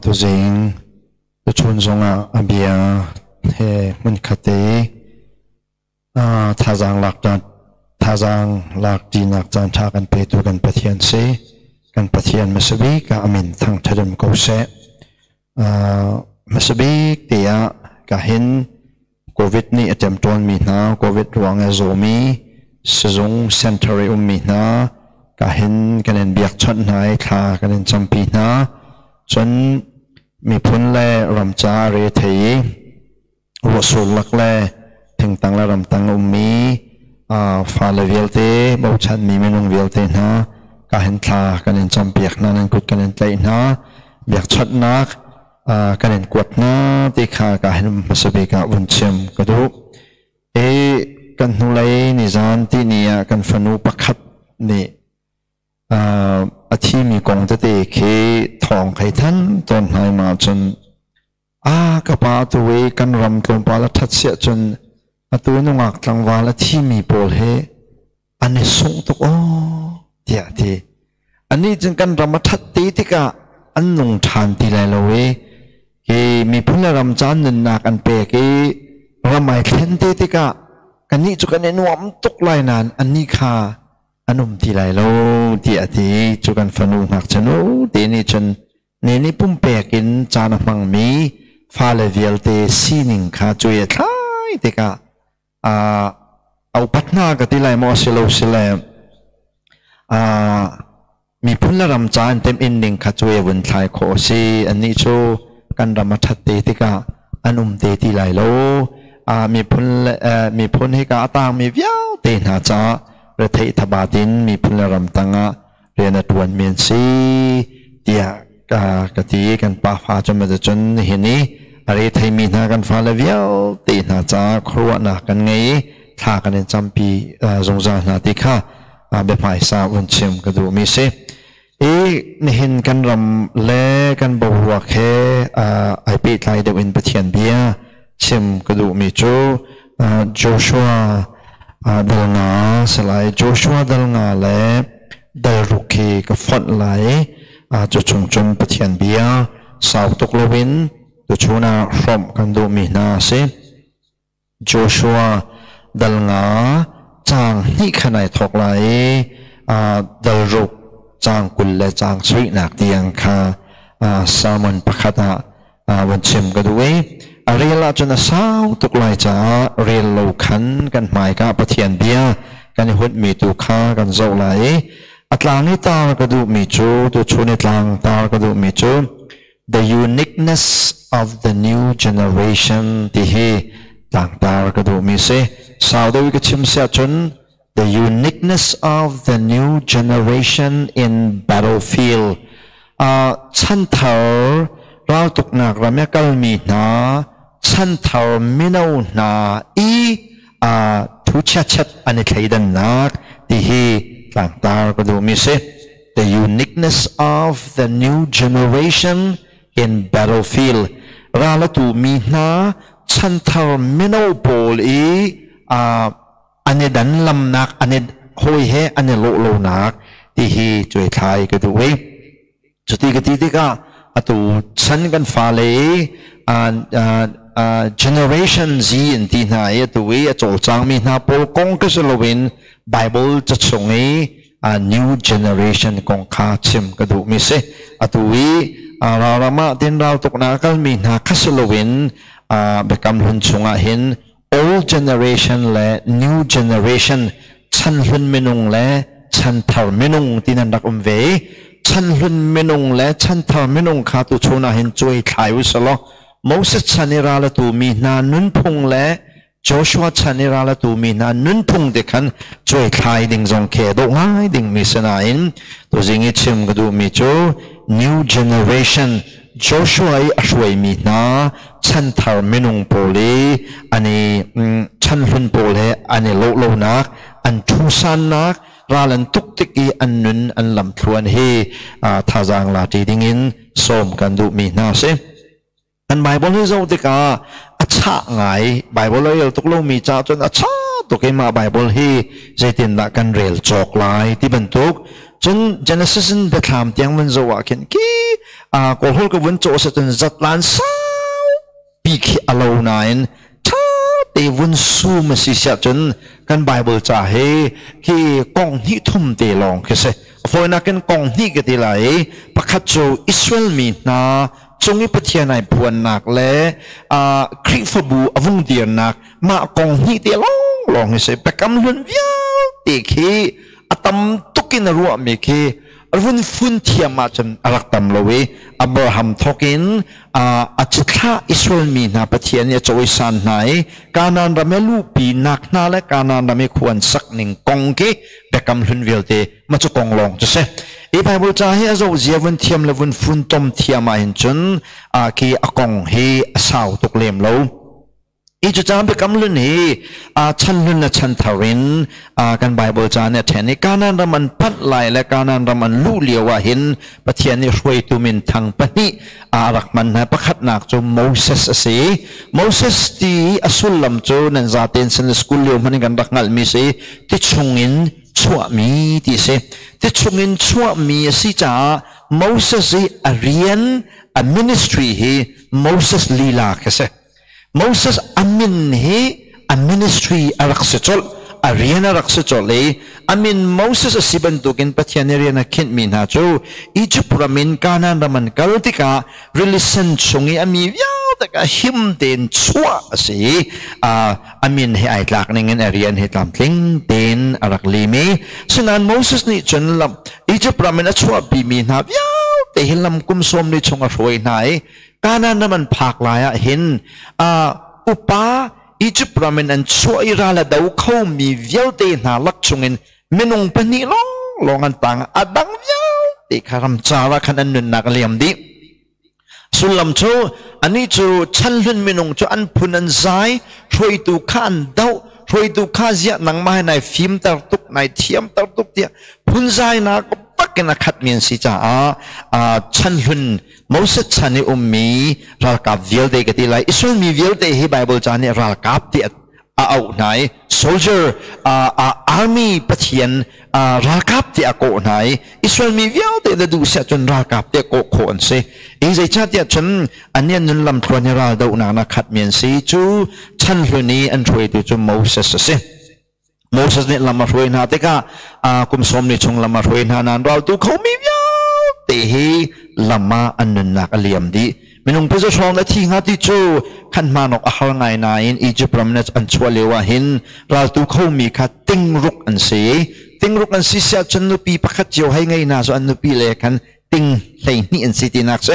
Tuzing tuchun zongah a bia he hmunkhat te thazaang lak thazaang lak ṭinak caan ṭha kan petu kan Pathian si. Kan Pathian hmasabik ah a min thangṭhat um ko seh. Hmasabik te ah ka hin COVID nih a ṭemṭawnmi hna, COVID ruang i a zawmi, sizung center i ummi hna, ka hin kan in biakchawnh hna i thla kan in campi hna. Cun miphun le ram ca re thei i ruahsur lak le thingtang le ramtang ummi fale vialte, bochanmi minung vialte hna, ka hin thla kan in campiak hna, nan kut kan in tlaih hna. Biakchawnhnak kan in kuat hna ti kha ka hin hmasa bik ah vun chim ka duh. I kan hnulei nizan ti ni ah kan fanu pakhat nih a thimi kong tete khi thawng khei than tawn hnai ma cun a ka pa tu i kan ram tlawmpal a ṭhat siah cun atu nungak tlangval a thimi pawl he an i sungh tuk aw tiah a ti. Anih cun kan ram a ṭhat te tikah an nung ṭhan ti lai lo i hi miphun le ram caan nunnak an pek i ram ai thlen te tikah kannih cu kan i nuam tuk lai nain annih kha an um ti lai lo tiah a ti. Cu kan fanu ngakchia nu te nih cun ne nih pumpek in caan a hmangmi fale vialte sining kha cuai a thlai tikah a upat hna ka ti lai maw si lo si le miphun le ram ca an temh in ning kha cuai vun thlai khawh a si. Annih cu kan ram a ṭhat te tikah an um te ti lai lo. Miphun le miphun hika a tangmi vialte hna caah retheih thabat in miphun le ram tangah rian a ṭuanmi an si tiah ka ti. Kan pa fa cu cun nihin i a re theimi hna kan fale vialte hna caah khuaruahnak kan ngei i thla kan in campi zungzal hna ti kha biahmaisa vun chim ka duhmi si. I nihin kan ram le kan boruak he ai pehtlai deuh in Pathian bia chim ka duhmi cu Joshua dal nga salai Joshua dal nga le dal ruk khi ka fonh lai. Cu chung cun Pathian bia sau tuk loin tuchun ah hrawmh kan duhmi hna a si. Joshua dal nga caang hnih khan ai thawk lai i dal ruk caang 20 le caang sarihnak tiang kha sermon pakhat ah van chim ka duh i a rel ahcun a sau tuk lai caah rel lo khan kan hmaika Pathian bia kan i hunhmi tu kha kan zoh lai i a tlang i tar ka duhmi cu tuchun i tlang tar ka duhmi cu "The Uniqueness of the New Generation" ti hi tlangtar ka duhmi si. Sau deuh i ka chim si ahcun "The Uniqueness of the New Generation in Battlefield". Chanthar raltuknak ram i a kalmi hna chanthar mino hna i thu chiachet an i thleidannak ti hi tlangtar ka duhmi si. "The Uniqueness of the New Generation in Battlefield". Ral a tu mi hna chanthar mino pawl i an i dan lamnak, an i hawi he an i lawh lonak ti hi cuaithlai ka duh i cuti ka ti tikah atu chan kan fale i Generation Z in ti hna i atu i a cawlcangmi hna pawl kong ka si loin Bible ca chung i new generation kong kha chim ka duhmi si. Atu i ralram ah tin ral tuknak a kalmi hna kha si loin Biakam Hlun chungah hin old generation le new generation, chan hlun minung le chan thar minung ti nan rak um ve i chan hlun minung le chan thar minung kha tu chun ah hin cuai thlai u selaw Moses chan i ral a tu mi hna nunphung le Joshua chan i ral a tu mi hna nunphung te khan cuai thlai ding zong khi dawh ngai ding mi sinain tuzing i chim ka duh mi cu new generation, Joshua i a hruaimi hna chanthar minung pawl i an i chanhlun pawl he an i lawh lonak, an ṭhusannak, ral an tuk tik i an nun an lamthluan hi thazaang la ṭi dingin sawm kan duhmi hna a si. An Bible hi zoh tikah a chah ngai. Bible a rel tuk lomi caah cun a chah tuk i mah Bible hi zeitindah kan rel cawk lai ti bantuk. Cun Genesis in Biathlam tiang vun zoh ah khin ki Kawlhawl ka vun cawh cun zatlan sau pi khi a lo nain ṭha te vun sum a si siah cun kan Bible ca hi khi kong hnih thum te lawng khi si. Fawinak in kong hnih ka ti lai i pakhat cu Israel mi hna cung i Pathian ai phuannak le Khrihfabu a vung dirnak mah kong hnih te lawnglawng hi si. Biakam Hlun vialte khi a tam tuk in a ruahmi khi vun fun thiam ahcun a rak tam lo i Abraham thawk in a cithlah Israel mi hna Pathian nih a cawisan hna i Kanaan ram i luhpi nak hna le Kanaan ram i khua an sak ning kong khi Biakam Hlun vialte ma cu kong lawng cu si. I Bible ca hi a zoh zia vun thiam le vun fun tom thiam ahhin cun khi a kong hi a sau tuk lem lo. Hi cu caan biakam hlun hi chan hlun le chan thar in kan Bible ca nih a ṭhen i Kanaan ram an panh lai le Kanaan ram an luh lio ah hin Pathian nih hruaitu minthang pahnih a rak hman hna. Pakhatnak cu Moses a si. Moses ti a sullam cu nan zaten sin school lio hmanh in kan rak hngalhmi si ti chungin chuahmi ti a si. Ti chungin chuahmi a si caah Moses i a rian a ministry hi Moses lila khi a si. Moses a min hi a ministry a rak si colh, a rian a rak si colh i a min Moses a si bantukin Pathian nih rian a khinhmi hna cu Egypt ram in Kanaan ram an kal tikah rili sen chung i a mi vialte kha him tein chuah a si i a min he ai tlak ning in a rian he tlamtling tein a rak lim i sinain Moses nih cun lam Egypt ram in a chuahpimi hna vialte hi lam kum 40 chung a hruai hna i Kanaan ram an phak lai ah hin upa Egypt ram in an chuah i ral a do khomi vialte hna lak chungin minung pahnih lawnglawng an tang. A dang vialte kha ramcar ah khan an nunnak a liam dih. Sullam cu anih cu chan hlun minung cu an phun an zai, hruaitu kha an doh, hruaitu kha ziah nangmah hi nai fimter tuk, nai thiamter tuk tiah phunzainak bakin a khatmi an si caah chan hlun Moses chan i ummi ralkap vialte ka ti lai. Israel mi vialte hi Bible ca nih ralkap ti a auh hna i soldier, army Pathian ralkap ti a kawh hna i Israel mi vialte na duh siah cun ralkap ti a kawh khawh an si. I zeicahtiah cun an nun lamthluan hi ral dohnak na khatmi an si. Cu chan hlun i an hruaitu cu Moses a si. Moses nih lam a hruai hna tikah kum 40 chung lam a hruai hna nain raltu khomi vialte hi lam ah an nunnak a liam dih. Minung phasa hrawng na thi hnga ti cu khan hmanawk a har ngai nain Egypt ram in an chuah lio ah hin raltu khomi kha tingruk an si. Tingruk an si siah cun nupi pakhat cio hei ngei hna cu an nupi le khan ting 12 an si tinak si.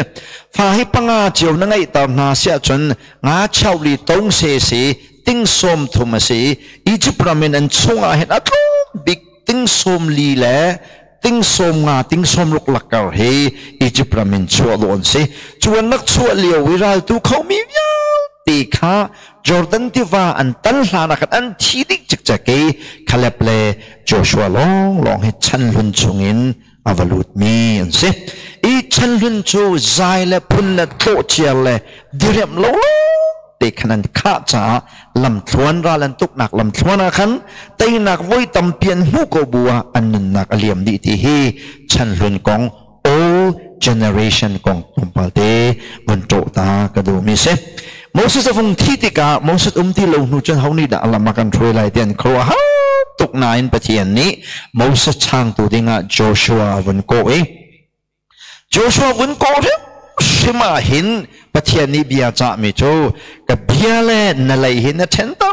Fa hi panga cio na ngeihter hna siah cun nga chauli tong se si ting 30 a si. Egypt ram in an chungah hin a tlawm bik ting 40 le ting 50, ting 60 lakar hi Egypt ram in chuah dawh an si. Cu an rak chuah lio i raltu khomi vialte kha Jordan tiva an tan hlan ah khan an thi dih cikcek i Caleb le Joshua lawnglawng hi chan hlun chungin a va lutmi an si. I chan hlun cu zai le phun le tlawhciar le diriamh lo te khan an khah caah lamthluan ral an tuknak lamthluan ah khan teinak voi tampi an hmuh ko bu ah an nunnak a liam dih ti hi chan hlun kong, old generation kong tlawmpal te vun ṭawh ta ka duhmi si. Moses a vung thi tikah, Moses um ti lo hnu cun ho nih dah lam a kan hruai lai ti an khuaruah har tuk nain Pathian nih Moses changtu dingah Joshua a vun kawh i Joshua vun kawh hrimhrim ah hin Pathian nih bia cahmi cu, ka bia le na lei hi na ṭhenter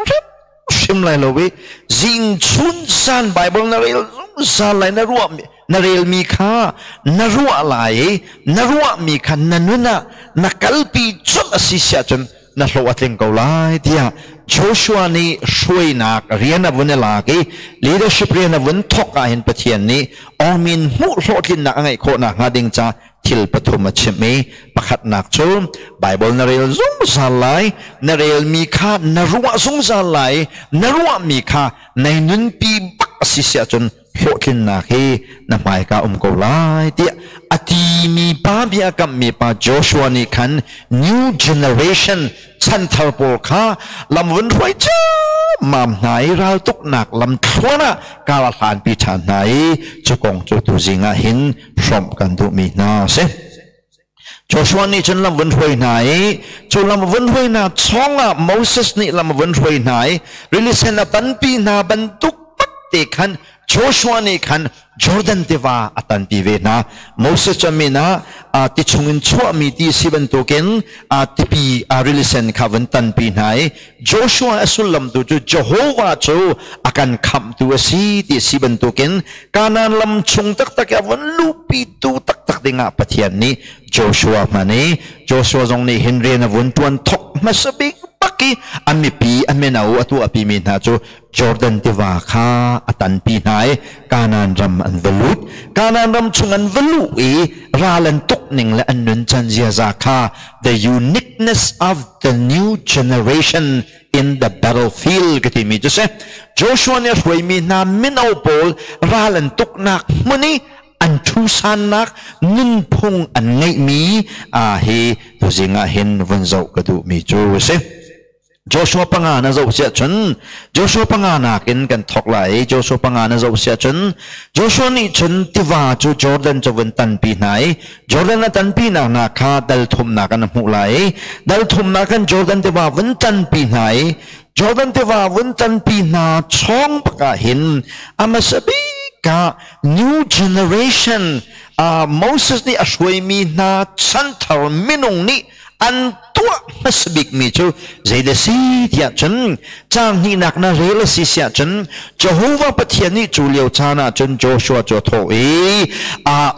hrimhrim lai lo i zing chun zan Bible na rel zungzal lai, na ruah na relmi kha na ruah lai i na ruahmi kha na nun ah na kalpi colh a si siah cun na hlawh a tling ko lai tiah Joshua nih hruainak rian a vun i lak i leadership rian a vun thawk ah hin Pathian nih awmin hmuh hlawhtlinnak a ngeih khawh nakhnga ding ca thil pathum a chimh i pakhatnak cu Bible na rel zungzal lai, na relmi kha na ruah zungzal lai, na ruahmi kha nai nunpi bak a si siah cun hlawhtlinnak hi na hmaika um ko lai tiah a timi pa, bia kammi pa Joshua nih khan new generation chanthar pawl kha lam vun hruai. ciammam hna i raltuknak lamthluan ah kar a hlanpi ṭhan hna i cu kong cu tuzing ah hin hrawmh kan duhmi hna a si. Joshua nih cun lam vun hruai hna i cu lam vun hruai hna chawngah Moses nih lam vun hruai hna i rili sen a tanpi hna bantuk tak te khan Joshua nih khan Jordan tiva a tanpi ve hna. Moses cu min ah ti chungin chuahmi ti si bantukin tipi rili sen kha vun tanpi hna i Joshua a sullam tu cu Jehovah cu a kan khamhtu a si ti si bantukin Kanaan lam chung taktak i a vun luhpitu taktak dingah Pathian nih Joshua hman i Joshua zong nih hin rian a vun ṭuan thok hmasa bik bak i a mipi a mino a tuahpimi hna cu Jordan tiva kha a tanpi hna i Kanaan ram an va lut. Kanaan ram chung an va luh i ral an tuk ning le an nuncan ziaza kha the uniqueness of the new generation in the battlefield ka timi cu si. Joshua nih a hruaimi hna mino pawl ral an tuknak hmun i an ṭhusannak nunphung an ngeihmi hi tuzing ah hin vun zoh ka duhmi cu a si. Joshua panga na zoh siah cun Joshua panga nakin kan thawk lai i Joshua panga na zoh siah cun Joshua nih cun tiva cu Jordan cu vun tanpi hna i Jordan a tanpi nak hna kha dal thumnak an hmuh lai i dal thumnak kan Jordan tiva vun tanpi hna i Jordan tiva vun tanpi hna chawng bak ah hin a hmasa bik ah new generation Moses nih a hruaimi hna chanthar minung nih an tuah hmasa bikmi cu zeidah si tiah cun caang hnihnak na rel a si siah cun Jehovah Pathian nih cu lio caan ah cun Joshua cu a thawh i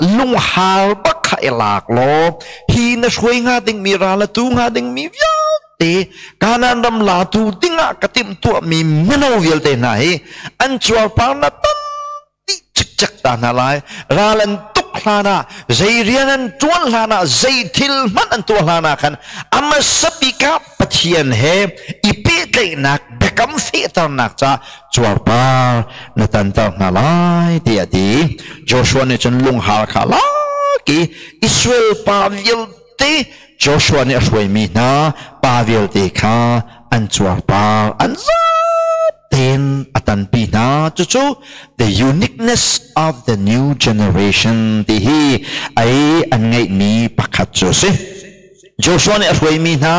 lunghar bak kha i lak law hi na hruai hnga dingmi ral a tu hnga dingmi vialte Kanaan ram latu dingah ka timhtuahmi mino vialte hna hi an cuarpar na tam dih cikcek ta hna lai. Ral an tuk hlan ah, zei rian an ṭuan hlan ah, zei thil hmanh an tuah hlan ah khan a hmasa bik ah Pathian he i pehtlaihnak biakam fehternak ca cuarpar na tanter hna lai tiah a ti. Joshua nih cun lunghar kha lak i Israel pa vialte Joshua nih a hruaimi hna pa vialte kha an cuarpar an zat tein a tanpi hna. Cucu the uniqueness of the new generation ti hi ei an ngeihmi pakhat cu a si. Joshua nih a hruaimi hna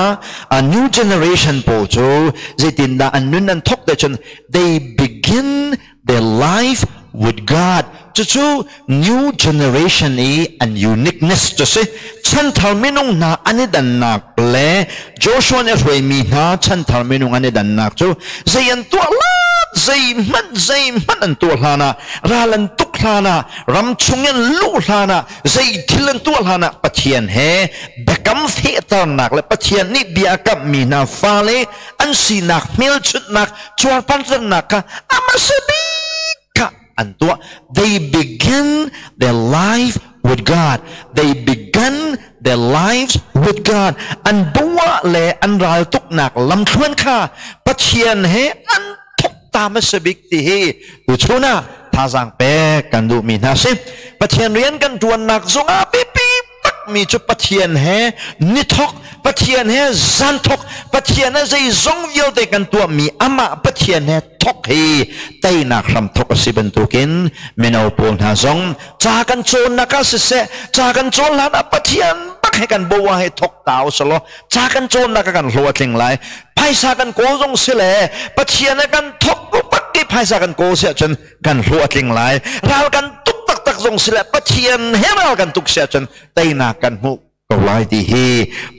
a new generation pawl cu zeitindah an nun an thawk te cun they begin their life with God. Cucu new generation i an uniqueness cu si. Chanthar minung hna an i dannak le Joshua nih a hruaimi hna chanthar minung an i dannak cu zei an tuah lat zeihmanh zeihmanh an tuah hlan ah ral an tuk hlan ah ram chung in luh hlan ah zei thil an tuah hlan ah Pathian he biakam fehternak le Pathian nih bia a kamhmi hna fale an sinak hmelchunhnak cuarparcannak kha a hmasa bik kha an tuah. They begin their life with God. They began their lives with God. An bua le an raltuknak lamthluan kha Pathian he an thok ta hmasa bik ti hi tuchun ah thazaang pek kan duhmi hna si. Pathian rian kan ṭuannak zongah biapi takmi cu Pathian he ni thok, Pathian he zan thok, Pathian he zeizong vialte kan tuahmi amah Pathian he thok hi teinak hram thok a si bantukin mino pawl hna zong ca kan cawnnak ah siseh, ca kan cawn hlan ah Pathian bak he kan boa he thok ta usalaw ca kan cawnnak ah kan hlawh a tling lai. Phaisa kan kawl zong si le Pathian he kan thok bak i phaisa kan kawl si ahcun kan hlawh a tling lai. Ral kan tuk taktak zong si le Pathian he ral kan tuk si ahcun teinak kan hmuh ko lai ti hi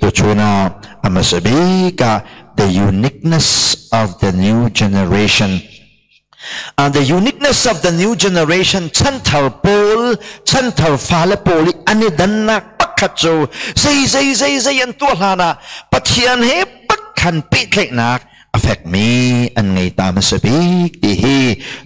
tuchun ah a hmasa bik ah the uniqueness of the new generation. The uniqueness of the new generation chanthar pawl chanthar fale pawl i an i dannak pakhat cu zei zei zei zei an tuah hlan ah Pathian he pakhan pehtlaihnak a fekmi an ngei ta hmasa bik ti hi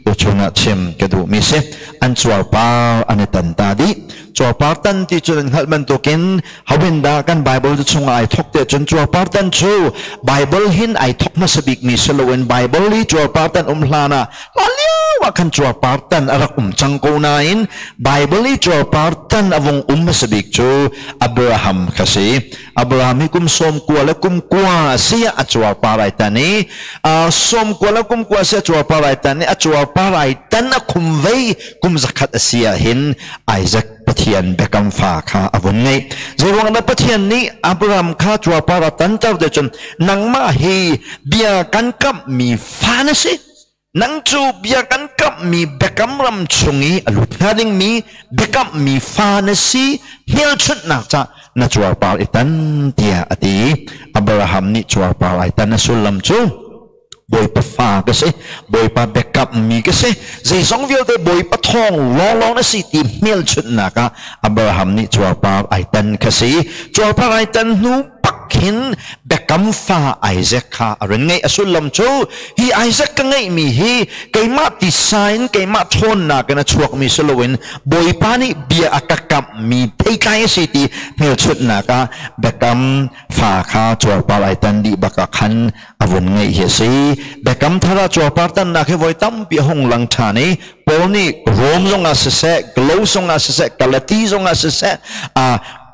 tuchun ah chim ka duhmi si. An cuarpar an i tan ta dih. Cuarpar tan ti cu nan hngalh bantukin hawin dah kan Bible chungah ai thok te cun cuarpar tan cu Bible hin ai thok hmasa bikmi si loin Bible i cuarpar tan um hlan ah hlan lio ah khan cuarpar tan a rak um cang ko nain Bible i cuarpar tan a vung um hmasa bik cu Abraham kha si. Abraham hi kum 90 le kum 90 a si ah a cuarpar ai tan i 90 le kum 90 a si a cuarpar ai tan i a cuarpar ai tan a khum vei kum 100 a si ah hin Isaac Pathian biakam fa kha a vun ngeih. Zeiruang dah Pathian nih Abraham kha cuarpar a tanter te cun nangmah hi bia kan kamhmi fa na si. Nang cu bia kan kamhmi biakam ram chung i a lut hnga dingmi biakamhmi fa na si hmelchunhnak ca na cuarpar i tan tiah a ti. Abraham nih cuarpar ai tan a sullam cu Bawipa fa ka si, Bawipa biakammi ka si, zeizong vialte Bawipa thawng lawnglawng na si ti hmelchunhnak ah Abraham nih cuarpar ai tan kha si. Cuarpar ai tan hnu bak hin biakam fa Isaac kha a run ngeih. A sullam cu hi Isaac ka ngeihmi hi keimah tisa in keimah ṭhawnnak in a chuakmi si loin Bawipa nih bia a ka kamhmi theitlai a si ti hmelchunhnak ah biakam fa kha cuarpar ai tan dih bak ah khan a vun ngeih hi a si. Biakam thar ah cuarpar tannak hi voi tampi a hung lang ṭhan i Paul nih Rom zongah siseh, Galo zongah siseh, Galati zongah siseh,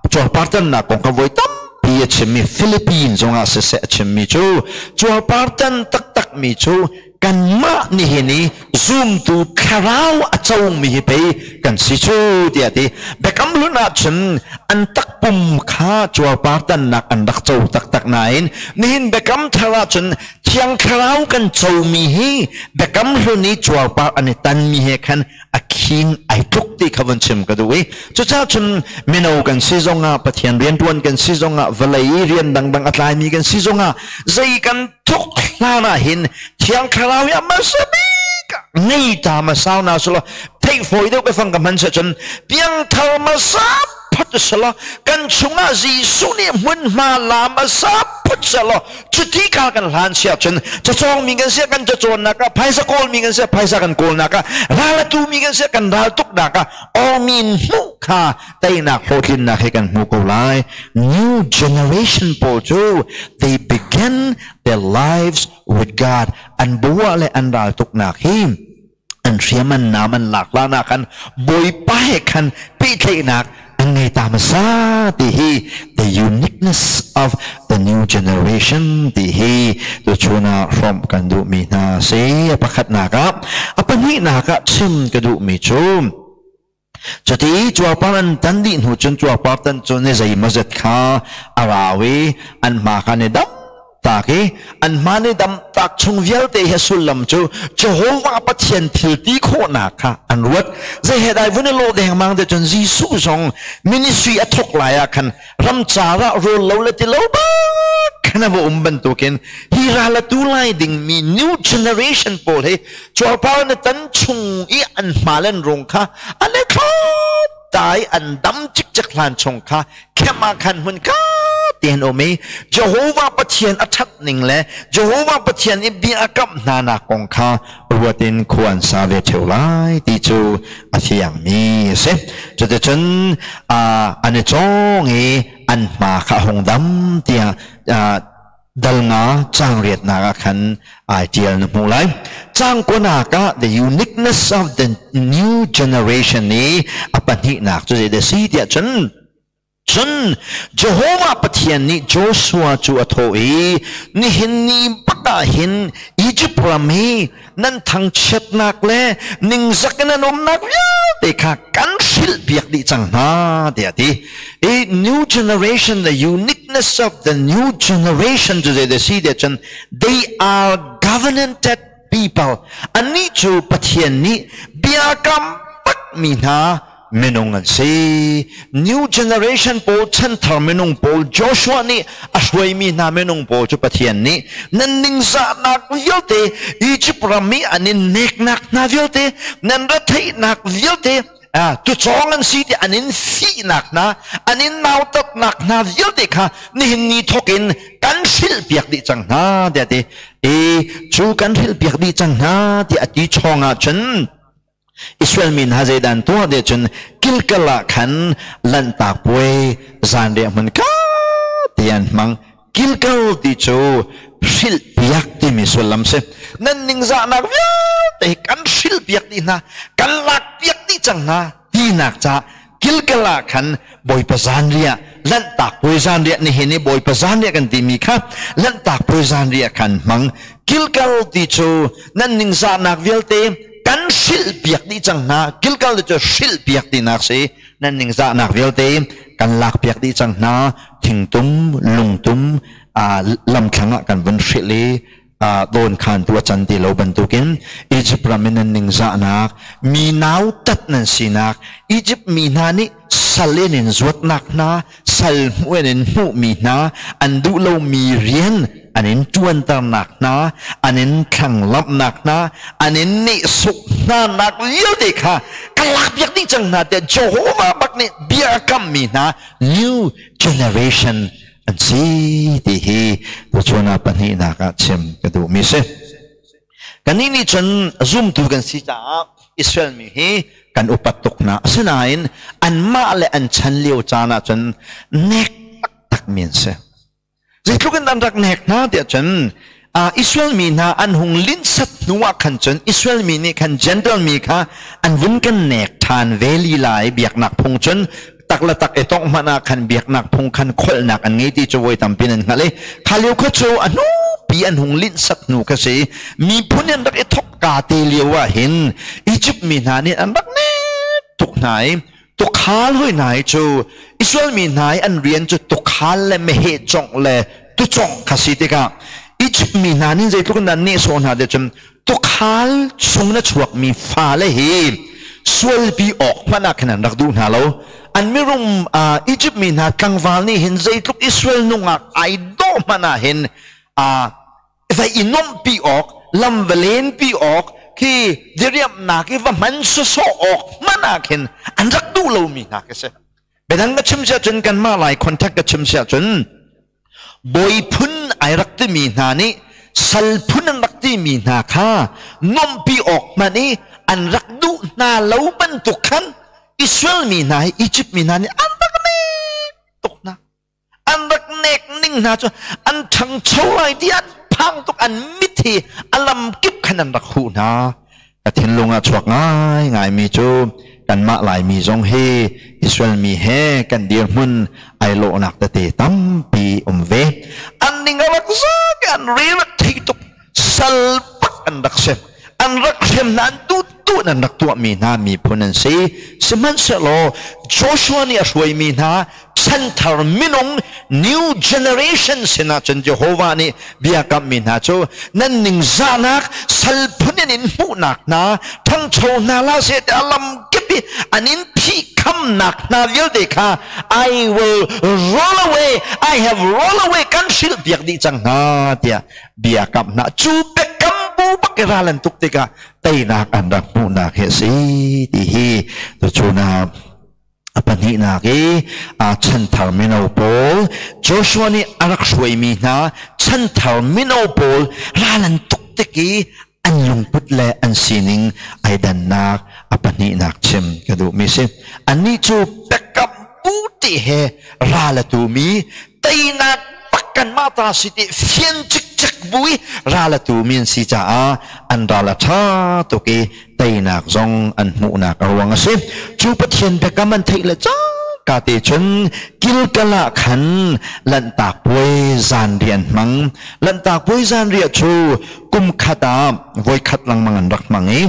cuarpar tannak kong kha voi tampi a chimmi Philippines zongah siseh a chimmi cu cuarpar tan taktakmi cu kanmah nihin i zumtu thlarau a comi hi pei kan si cu tiah ti. Biakam hlun ahcun an takpum kha cuarpar tannak an rak co taktak nain nihin biakam thar ahcun Thiang Thlarau kan comi hi biakam hlun i cuarpar an i tanmi he khan a khing ai tluk ti kha vun chim ka duh i cucaah cun mino kan si zongah, Pathian rianṭuan kan si zongah, vawlei i rian dangdang a tlaimi kan si zongah, zei kan thuk hlan ah hin Thiang Thlarau hi a hmasa bik ngei ta hmasa na sulaw theih fawi deuh biafang ka hman seh cun piangthar hmasa phut selaw kan chungah Jesuh nih hmunhma la hmasa phut selaw cuti ka kan hlan si ahcun cacawngmi kan si kan cacawnnak ah, phaisa kawlmi kan si phaisa kan kawlnak ah, ral a tumi kan si kan ral tuknak ah awmin hmuh kha teinak hlawhtlinnak he kan hmu ko lai. New generation pawl cu they begin their lives with God. An bua le an ral tuknak hi an hriam an nam an lak la nak khan Bawipa he khan pehtlaihnak an ngei ta hmasa ti hi the uniqueness of the new generation ti hi tuchun ah hrawmh kan duhmi hna si. A pakhatnak ah, a pahnihnak ah chim ka duhmi cu cuti cuarpar an tan dih hnu cun cuarpar tan cu ni zeimawzet kha a rau i an hma kha ni dam tak i an hma ni dam tak chung vialte hi sullam cu Jehovah Pathian thil ti khawhnak kha an ruat. Zei he dai vun i lawh dengmang te cun Jesuh zong ministry a thawk lai ah khan ramcar ah rawl lo le ti lo bak khan a va um bantukin hi ral a tu lai dingmi new generation pawl hi cuarpar na tan chung i an hma len rung kha an i thlop tai an dam cikcek hlan chung kha khem ah khan hmun ka ti an um i Jehovah Pathian a ṭhat ning le Jehovah Pathian i bia a kamh hna nak kong kha ruat in khua an sa ve ṭheo lai ti cu a fiangmi a si. Cuticun an i cawng i an hma kha a hung dam tiah dal nga caang riatnak ah khan ai ṭial na hmuh lai. Caang kuanak ah the uniqueness of the new generation i a pahnihnak cu zeidah si tiah cun Cun Jehovah Pathian nih Joshua cu a thawh i, "Nihin ni bak ah hin Izipt ram hi nan thangchiatnak le ningzak in an umnak vialte kha kan hrilhpiak dih cang hna," tiah a ti. I new generation, the uniqueness of the new generation cu zeidah a si tiah cun they are covenanted people. Annih cu Pathian nih biakam takmi hna minung an si. New generation pawl, chanthar minung pawl, Joshua nih a hruaimi hna minung pawl cu Pathian nih nan ningzahnak vialte, Egypt ram i an in neknak hna vialte, nan retheihnak vialte, tucawng an si ti an in fihnak hna, an in nautatnak hna vialte kha nihin ni thawk in kan hrilhpiak dih cang hna tiah ti. I cu kan hrilhpiak dih cang hna tiah a ti chawng ah cun Israel mi hna zeidah an tuah ti cun Gilgal ah khan Lanhtak Puai zanriah hmun kha ti an hmang. Gilgal ti cu hrilhpiak timi sullam si. Nan ningzahnak vialte vialte kan hril piak dih hna, kan lak piak dih cang hna tinak ca Gilgal ah khan Bawipa zanriah, Lanhtak Puai zanriah, nihin i Bawipa zanriah kan timi kha Lanhtak Puai zanriah khan hmang. Gilgal ti cu nan ningzahnak vialte kan hrilh piak dih cang hna. Gilgal ti cu hrilh piak tinak si. Nan ningzahnak vialte kan lak piak dih cang hna. Thingtum, lungtum, lamthlang ah kan vun hrilh i dawn khantu a can ti lo bantukin Egypt ram in nan ningzahnak, mi nautat nan sinak, Egypt mi hna nih sal in in zuatnak hna, sal hmuh in in hmuhmi hna, an duh lomi rian an in ṭuanternak hna, an in thlanglamhnak hna, an in nehsawh hnanak vialte kha ka lakpiak dih cang hna tiah Jehovah bak nih bia a kammi hna new generation an si ti hi tuchun ah pahnihnak ah chim ka duhmi si. Kannih nih cun zumtu kan si caah Israel mi hi kan upat tuk hna. Asinain anmah le an chan lio caan ah cun nek taktak mi an si. Zeitluk in an rak nek hna tiah cun Israel mi hna an hung linhsat hnu ah khan cun Israel mi nih khan Gentile mi kha an vun kan nek ṭhan ve lila i biaknak phung cun tak le tak i tongh hmanh ah khan biaknak phung khan kholhnak an ngei ti cu voi tampi nan hngalh i kha lio kha cu a hnupi an hung linhsat hnu kha si. Miphun an rak i thok ka te lio ah hin Egypt mi hna nih an rak nek tuk hna i tukhal hoi hna hi cu Israel mi hna i an rian cu tukhal le meheh congh le tucongh kha si tikah Egypt mi hna nih zeitluk in dah nehsawh hna te cun tukhal chung na chuakmi fale hi sualpi awk hmanh ah khan an rak duh hna lo. An mirum Egypt mi hna tlangval nih hin zeitluk Israel nungak ai dawh hmanh ah hin va i nuamhpi awk, lam va lenpi awk khi, diriamhnak i va hman sawsawh awk hmanh ah khin an rak duh lomi hna khi si. Biadang ka chim siah cun, kanmah Lai contact ka chim siah cun, bawi phun ai rak timi hna nih sal phun an rak timi hna kha nuamhpi awk hmanh i an rak duh hna lo bantuk khan Israel mi hna hi Egypt mi hna nih an rak nek tuk hna. An rak nek ning hna cu an ṭhangcho lai ti an phang tuk, an mit hi a lam kip khan an rak huh hna. Ka thinlung ah chuak ngaingai mi cu kanmah Laimi zong hi Israel mi he kan dirhmun ai lawhnak tete tampi um ve. An ning a rak zak, an re rak thei tuk, sal bak an rak si. An rak hrem hna, an tutu an rak tuahmi hna miphun an si. Sihmanhsehlaw Joshua nih a hruaimi hna chanthar minung, new generation sinah cun Jehovah nih bia kammi hna cu nan ningzahnak, sal phun in in hmuhnak hna, ṭhangcho hna hlah seh tiah lam kip i an in phihkhamnak hna vialte kha I will roll away, I have roll away, kan hrilh piak dih cang hna tiah bia kamh hna. Cu biakam bu bak i ral an tuk tikah teinak an rak hmuhnak hi a si ti hi tuchun ah a pahnihnak i chanthar mino pawl, Joshua nih a rak hruaimi hna chanthar mino pawl ral an tuk tik i an lungput le an sining ai dannak a pahnihnak chim ka duhmi si. Annih cu biakam bu ti he ral a tumi, teinak bak kanmah ta si ti fian cikcek bu i ral a tumi an si caah an ral a ṭha tuk i teinak zong an hmuhnak a ruang a si. Cu Pathian biakam an theih le cangka te cun Gilgal ah khan Lanhtak Puai zanriah an hmang. Lanhtak Puai zanriah cu kum khat ah voikhat lengmang an rak hmang i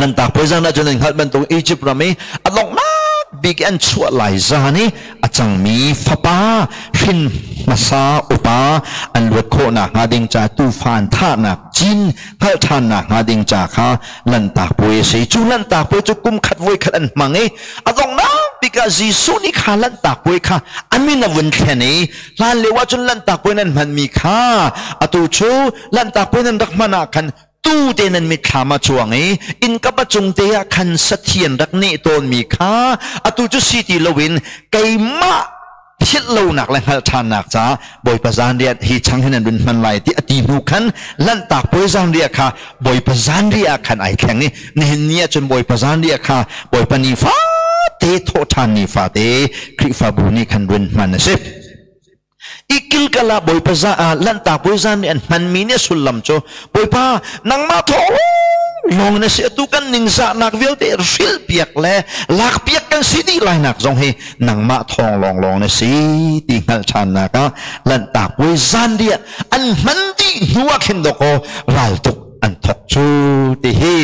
Lanhtak Puai zan ah cun an hngalh bantuk Egypt ram i a donghnak bik an chuah lai zan i a cangmi fapa hrin hmasa upa an luat khawhnak hnga ding ca tuufa an thahnak cin hngalh ṭhannak hnga ding ca kha Lanhtak Puai a si. Cu Lanhtak Puai cu kum khat voi khat an hmang i a donghnak bik ah Jesuh nih kha Lanhtak Puai kha a min a vun thlen i hlan lio ah cun Lanhtak Puai nan hmanmi kha atu cu Lanhtak Puai nan rak hman ah khan tu te nan mitthlam a cuang i innkap a cung te ah khan sathi an rak neh tawnmi kha atu cu si ti loin keimah philh lonak le hngalh ṭhannak caah Bawipa zanriah hi chang hin an run hman lai ti a ti hnu khan Lanhtak Puai zanriah kha Bawipa zanriah ah khan ai thleng i nihin ni ah cun Bawipa zanriah kha Bawipa ni fate, thawhṭhan ni fate Khrihfabu nih khan run hman a si. I kilkal ah Bawipa za Lanhtak Puai zanriah an hmanmi nih a sullam cu Bawipa, nangmah thawng lawng na si. Atu kan ningzahnak vialte hril piak le lak piak kan si dih lai nak zong hi nangmah thawng lawng lawng na si ti hngalh ṭhannak ah Lanhtak Puai zanriah an hman dih hnu ah khin dawkaw raltuk an thok cu ti hi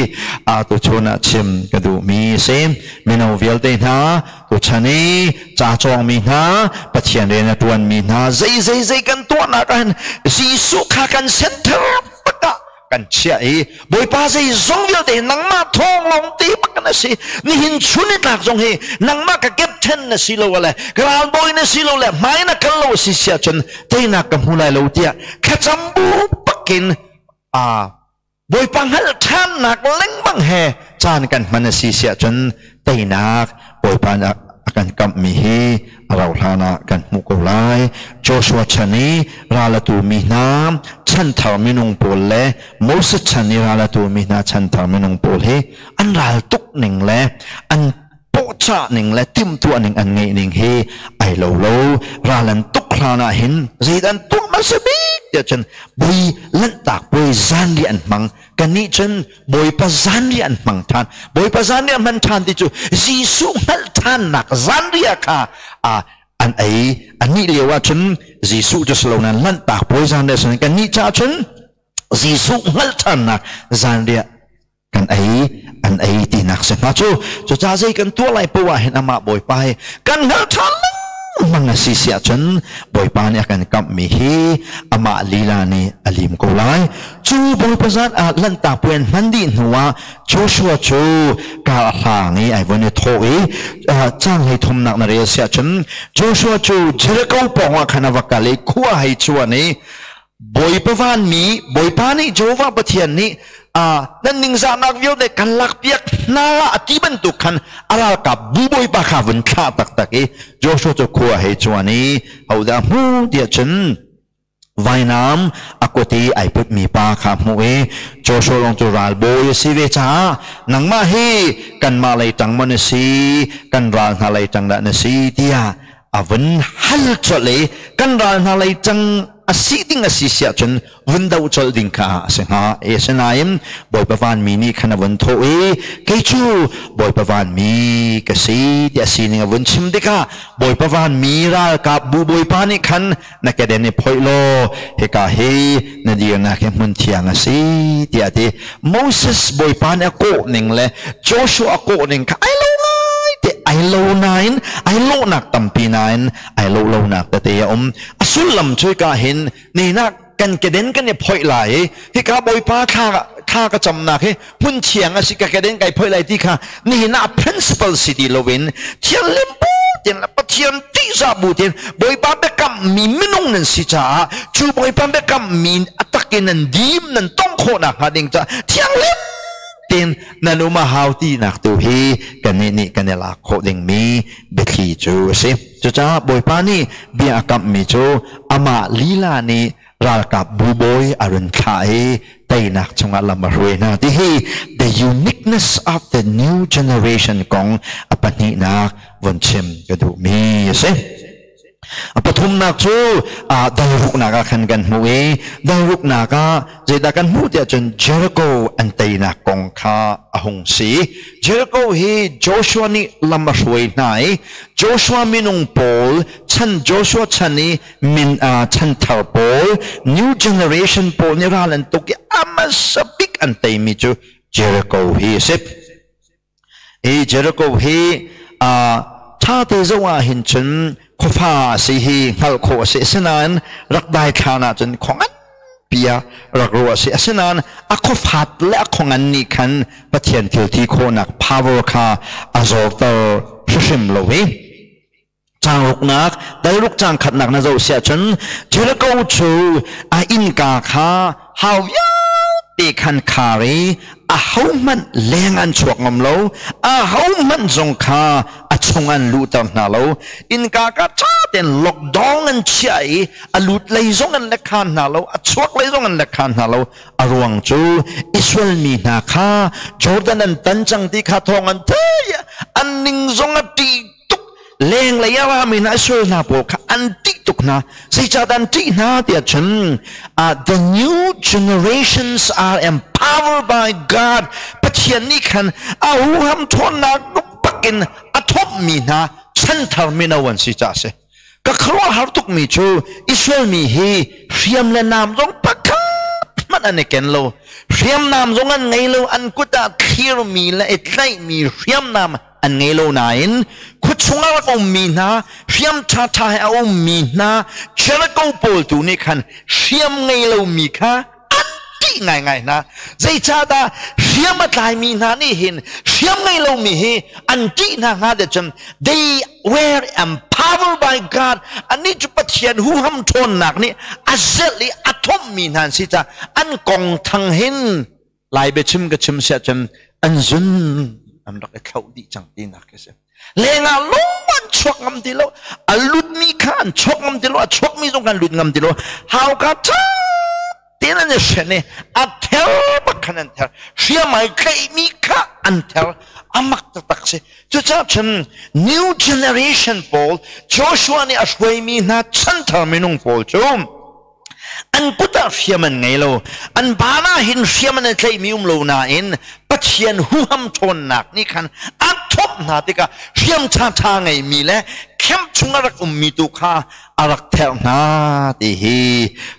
tuchun ah chim ka duhmi si. Mino vialte hna, tuchan i ca cawngmi hna, Pathian rian a ṭuanmi hna, zei zei zei kan tuahnak ah hin Jesuh kha kan center bak ah kan chiah i Bawipa, zeizong vialte nangmah thawng lawng te bak na si. Nihin chun i tlak zong hi nangmah ka captain na si lo le ka ralbawi na si lo le hmai na kal lo si sia cun teinak ka hmu lai lo tiah thlacam bu bakin a Bawipa hngalh ṭhannak lengmang he caan kan hman a si siah cun teinak Bawipa nih a kan kamhmi hi a rauh hlan ah kan hmuh ko lai. Joshua chan i ral a tumi hna chanthar minung pawl le Moses chan i ral a tumi hna chanthar minung pawl hi an ral tuk ning le an pawhcah ning le timhtuah ning an ngeih ning hi ai lo lo. Ral an tuk hlan ah hin zeidah an tuah hmasa bik tiah cun bui Lanhtak Puai zanriah an hmang. Kannih cun Bawipa zanriah an hmang ṭhan. Bawipa zanriah hman ṭhan ti cu Jesuh hngalh ṭhannak zanriah kha an ei. Anih lio ah cun Jesuh cu si lo nain Lanhtak Puai zanriah si kannih caah cun Jesuh hngalh ṭhannak zanriah kan ei, an ei tinak si hnga cu. Cucaah zei kan tuah lai poah ah hin amah Bawipa hi kan hngalh ṭhan lengmang a si si ahcun Bawipa nih a kan kamhmi hi amah lila nih a lim ko lai. Cu Bawipa zan ah Lanhtak Puai an hman dih hnu ah Joshua cu kar a hlang i ai von i thawh i, caang 33nak na rel si ahcun, Joshua cu Jericho pawng ah khan a va kal i khua hei chuan i Bawipa vanmi, Bawipa nih, Jehovah Pathian nih nan ningzahnak vialte kan lakpiak hna a ti bantuk khan a ralkap bu Bawipa kha vun thlah taktak i Joshua cu khua hei cuan i hodah hmu tiah cun vainam a kut i ai putmi pa kha hmuh i Joshua lawng cu ralbawi a si ve caah, "Nangmah hi kanmah lei ṭang maw na si, kan ral hna lei ṭang dah na si?" tiah a vun hal colh i kan ral hna lei cang a si ding a si siah cun vun doh colh ding kha a si hnga. Asinain Bawipa vanmi nih khan a vun thawh i, "Kei cu Bawipa vanmi ka si," tiah sining a vun chim tikah Bawipa vanmi ralkap bu Bawipa nih khan, "Na keden i phoih law hika hi na dirnak hi hmun thiang a si," tiah a ti. Moses Bawipa nih a kawh ning le Joshua a kawh ning kha ai lo ngai te. Ai lo nain ai lawhnak tampi nain ai lo lonak tete a um. A sullam cu hika hin ninak kan keden kan i phoih lai i hika Bawipa thla thla ka camnak hi hmun thiang a si, ka keden kai phoih lai ti kha nihin ah principle si ti loin thianghlim bu tein le Pathian ṭihzah bu tein Bawipa biakam mi minung nan si caah cu Bawipa biakam mi a tak in nan dim nan tong khawh nakhnga ding caah thianghlim tein nan um a hau tinak tu hi kannih nih kan i lak khawh dingmi biathli cu a si. Cucaah Bawipa nih bia a kamhmi cu amah lila nih ralkap bu bawi a run thlah i teinak chungah lam a hruai hna ti hi the uniqueness of the new generation kong a pahnihnak von chim ka duhmi a si. A pathumnak cu dalruknak ah khan kan hmuh i dalruknak ah zeidah kan hmuh tiah cun Jericho an teinak kong kha a hung si. Jericho hi Joshua nih lam a hruai hna i Joshua minung pawl chan, Joshua chan i min chanthar pawl, new generation pawl nih ral an tuk i a hmasa bik an teimi cu Jericho hi a si. Hi Jericho hi ṭha te zoh ah hin cun khuafa a si hi hngalh khawh a si. Asinain rak daithlan ahcun khua nganpi ah rak ruah a si. Asinain a khuafat le a khuangan nih khan Pathian thilthi khawhnak power kha a zorter hrimhrim lo i caang ruknak, dalruk caang khatnak na zoh siah cun Jericho cu a innka kha hau vialte khan khar i ahohmanh leng an chuak ngam lo, ahohmanh zong kha a chung an luhter hna lo. Innka ka ṭha tein lockdown an chiah i a lut lei zong an lek khan hna lo, a chuak lei zong an lek khan hna lo. A ruang cu Israel mi hna kha Jordan an tan cang ti kha thawng an thei, an ning zong a ṭih tuk. Lenglei a rami hna Israel hna pawl kha an ṭih tuk hna. Zeicahdah an ṭih hna tiah cun the new generations are empowered. empowered by God. Pathian nih khan a huham ṭhawnnak bakin a thawmhmi hna chanthar mino an si caah a si. Ka khuaruahhar tukmi cu Israel mi hi hriam le nam zong pakhat hmanh an i ken lo. Hriamnam zong an ngei lo, an kut ah thlirmi le i tlaihmi hriamnam an ngei lo nain khuachung ah rak ummi hna, hriam ṭhaṭha he a ummi hna Jericho pawl tu nih khan hriam ngei lomi kha an ṭih ngaingai hna. Zeicahdah hriam a tlaimi hna nih hin hriam ngei lomi hi an ṭih hna hnga deh cun they were empowered by God. Annih cu Pathian huham ṭhawnnak nih a zelh i a thomhmi hna an si caah an kong thang hin Lai biachim ka chim siah cun an zun an rak i thloh dih cang tinak khi si. Lengah lung an chuak ngam ti lo, a lutmi kha an chuak ngam ti lo, a chuakmi zong kan lut ngam ti lo. Hauka ṭha tein an i hren i a ther bak khan an ther. Hriam ai tlaihmi kha an ther. A mak taktak si. Cucaah cun new generation pawl Joshua nih a hruaimi hna chanthar minung pawl cu an kut ah hriam an ngei lo an baan ah hin hriam an i tlaihmi um lo nain Pathian huham ṭhawnnak nih khan a thawp hna tikah hriam ṭhaṭha ngeimi le camp chung a rak ummi tu kha a rak therh hna ti hi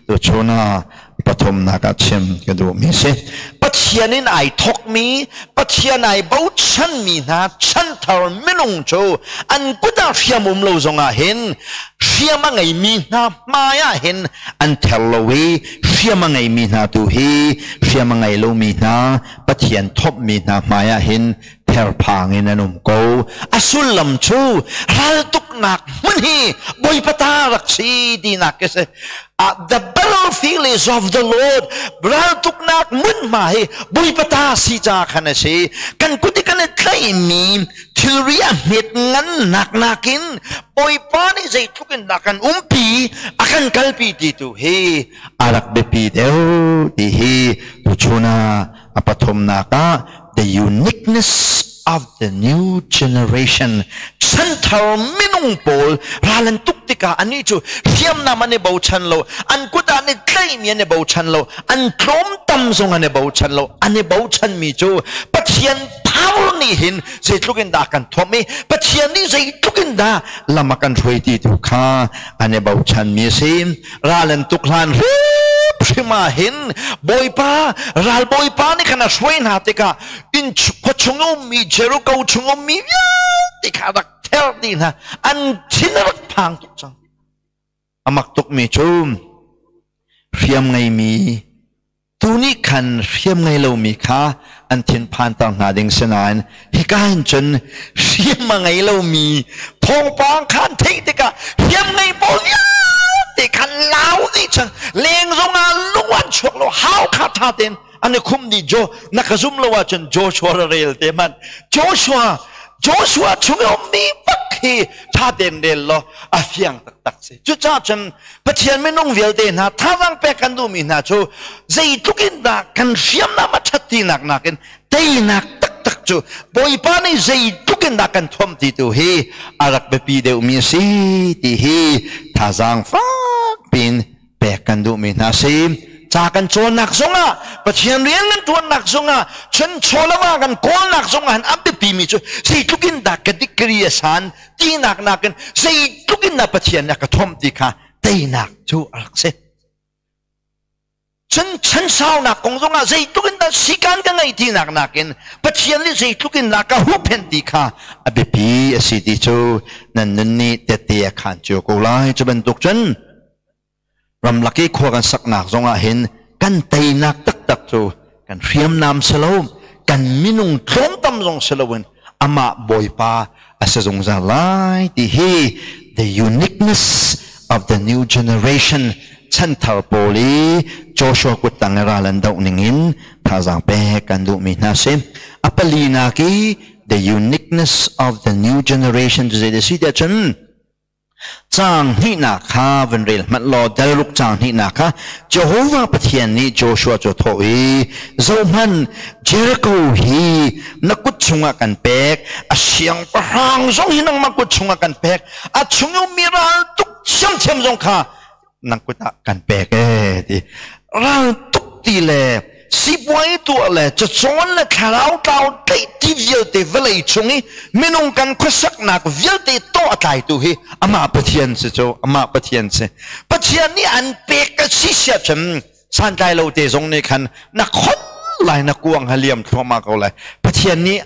tuchun ah pathumnak ah chim ka duhmi si. Pathian in ai thawkmi, Pathian ai bochanmi hna chanthar minung cu an kut ah hriam um lo zongah hin hriam a ngeimi hna hmai ah hin an ther lo i hriam a ngeimi hna tu hi hriam a ngei lomi hna Pathian thawmhmi hna hmai ah hin therphang in an um ko. A sullam cu raltuknak hmun hi Bawipa ta rak si tinak a si. The battlefield is of the Lord. Raltuknak hmunhma hi Bawipa ta si ca khan a si. Kan kut i kan i tlaihmi thilri a hmet ngannak nakin Bawipa nih zeitluk in dah kan umpi, a kan kalpi ti tu hi a rak biapi deuh ti hi tuchun ah a pathumnak ah the uniqueness of the new generation chanthar minung pawl ral an tuk tikah anih cu hriamnam an i bochan lo an kut ah an i tlaihmi an i bochan lo an tlawmtam zong an i bochan lo an i bochanmi cu Pathian power nih hin zeitluk in dah kan thuamh i Pathian nih zeitluk in dah lam a kan hruai ti tu kha an i bochanmi a si ral an tuk hlan hrimhrim ah hin Bawipa ral Bawipa nih khan a hruai hna tikah inn khua chung ummi Jericho chung ummi vialte kha a rak ther dih hna an thin a rak phang tuk cang a mak tukmi cu hriam ngeimi Tu nih khan hriam ngei lomi kha an thinphanter hna ding si nain hika hin cun hriam a ngei lomi thawngpang kha an theih tikah hriam ngei pawl vialte khan lau dih cang leng zongah lung an chuak lo hau kha ṭha tein an i khum dih Jo na ka zum lo ahcun Joshua ra rel te hmanh Joshua Joshua chung i ummi bak hi ṭha tein rel law a fiang taktak si cucaah cun Pathian minung vialte hna thazaang pek kan duhmi hna cu zeitluk in dah kan hriamnam a ṭhat tinak nakin teinak taktak cu Bawipa nih zeitluk in dah kan thuamh ti tu hi a rak biapi deuhmi a si ti hi thazaang fak piin pek kan duhmi hna si. Ca kan cawnnak zongah Pathian rian kan ṭuannak zongah cun chawlama kan kawlnak zongah a biapimi cu zeitluk in dah ka degree a san tinak nakin zeitluk in dah Pathian nih a ka thomh ti kha teinak cu a rak si. Cun chansaunak kong zongah zeitluk in dah sikan ka ngeih tinak nakin Pathian nih zeitluk in dah ka huhphenh ti kha a biapi a si ti cu nan nun nih tette a khaan cio ko lai. Cu bantuk cun ramlak i khua kan saknak zongah hin kan teinak taktak cu kan hriamnam si lo kan minung tlawmtam zong si loin amah Bawipa a si zungzal lai ti hi the uniqueness of the new generation chanthar pawl i Joshua kuttang i ral an doh ningin thazaang pek kan duhmi hna si a palinak i the uniqueness of the new generation cu zei si tiah cun Caang hnihnak kha van rel hmanh law dalruk caang hnihnak kha Jehovah Pathian nih Joshua cu a thawh i zohhmanh Jericho hi na kut chungah kan pek a siangpahrang zong hi nangmah kut chungah kan pek a chung i ummi ral tuk thiamthiam zong kha nang kut ah kan pek ee ti ral tuk ti le Sipuai tuah le cacawn le thlarau tlau tlaih ti vialte vawlei chung i minung kan khuasaknak vialte tawh a tlaitu hi amah Pathian si cu, amah Pathian si. Pathian nih an pek ka si sia cun santlai lo te zong nih khan na khon lai, na kuang ha liam thluahmah ko lai. Pathian nih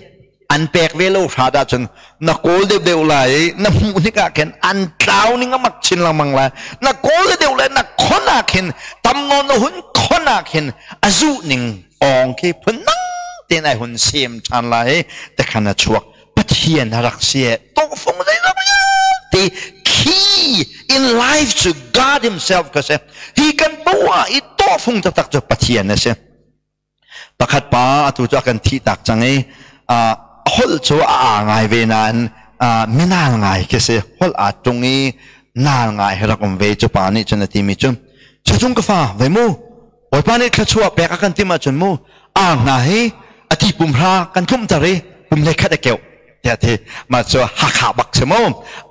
an pek ve lo hrat ahcun na kawl deuhdeuh lai i na hmuh hnik ah khin an tlau ning a mak chin lengmang lai. Na kawl deuh le na khon ah khin tam nawn na hun khon ah khin a zuh ning awng khi phun dang tein ai hun sem ṭhan lai i tikhan a chuak. Pathian a rak si e tawhfung zeizong vialte key in life cu God himself ka si. Hi kan bawah i tawhfung taktak cu Pathian a si. Pakhat pa atu cu a kan thih tak cang i holh cu a aa ngai ve nain minal ngai khi si. Holh aa tung i nal ngai he rak um ve. Cu pa nih cun a timi cu, "Chachung ka fa ve mu, Bawipa nih thluachuah pek a kan tim ahcun mu, ar hna hi a ti pum hra kan tlumter i pum hlei khat a keuh," tiah ti. Mah cu Hakha bak si mu.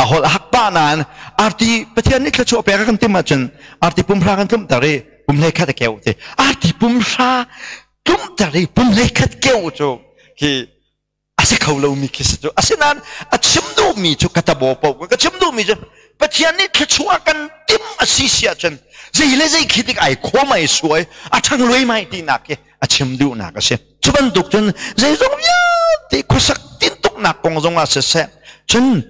A holh a hak pah nain arti Pathian nih thluachuah pek a kan tim ahcun arti pum hra kan tlumter i pum hlei khat a keuh ti. Arti pum hra tlumter i pum hlei khat keuh cu khi a si kho lomi khi si cu. Asinain a chim duhmi cu ka tabo po ka chim duhmi cu Pathian nih thluachuah kan tim a si si ahcun zei le zei khi tik ai khawm ai suai a ṭhang luai mai tinak khi a chim duhnak a si. Cu bantuk cun zeizong vialte khuasak tintuknak kong zong ah siseh, cun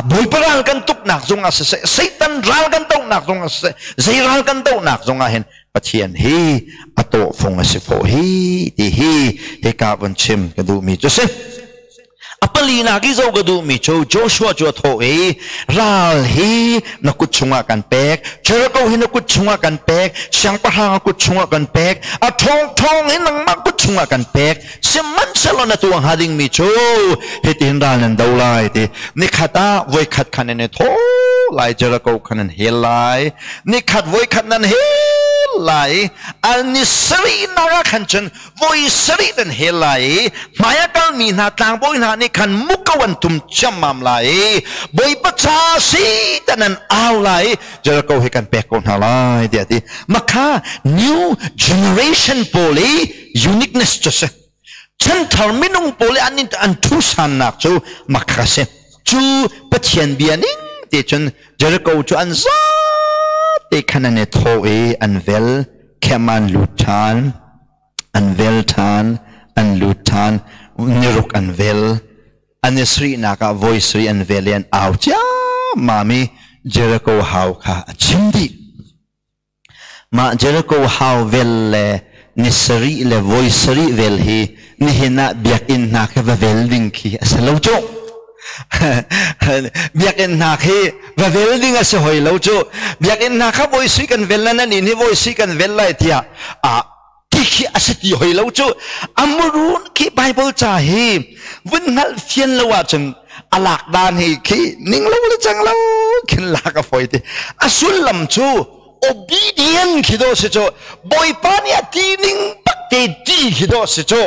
Bawipa ral kan tuknak zong ah siseh, Satan ral kan dohnak zong ah siseh, zei ral kan dohnak zong ah hin Pathian hi a tawhfung a si fawh hi ti hi hika vun chim ka duhmi cu si. A palinak i zoh ka duhmi cu Joshua cu a thawh i, "Ral hi na kut chungah kan pek, Jericho hi na kut chungah kan pek, siangpahrang a kut chungah kan pek, a ṭhawngṭhawng hi nangmah kut chungah kan pek. Sihmanhsehlaw na tuah hnga dingmi cu hitihin ral nan do lai," ti. "Nikhat ah voikhat khan nan i thawh lai, Jericho khan nan hel lai. Nikhat voikhat nan hel lai, a ni sarihnak ah khan cun voi sarih nan hel lai i hmai a kalmi hna tlangbawi hna nih khan muko an tum ciammam lai i Bawipa ca si ta nan au lai i Jericho hi kan pek ko hna lai," tiah ti. Makha new generation pawl i uniqueness cu si. Chanthar minung pawl i an an thusannak cu makha si. Cu Pathian bia ning te cun Jericho cu an zate khan an i thawh i an vel khem an lut ṭhan, an vel ṭhan, an lut ṭhan, niruk an vel. An i sarihnak ah voi sarih an vel i an au ciammam i Jericho hau kha a chim dih. Mah Jericho hau vel le ni sarih le voi sarih vel hi nihin ah biakinn hna khi va vel ding khi a si lo cu. Biakinn hna khi va vel ding a si hoi lo cu. Biakinn hna kha voi sui kan vel na nan inn hi voi sui kan vel lai tiah a ti khi a si ti hoi lo cu. Amurun khi Bible ca hi vun hngalh fian lo ahcun a lak dan hi khi ning lo le cang lo khin lak a fawi ti. A sullam cu obedient khi do si cu. Bawipa nih a ti ning bak te ti khi do si cu.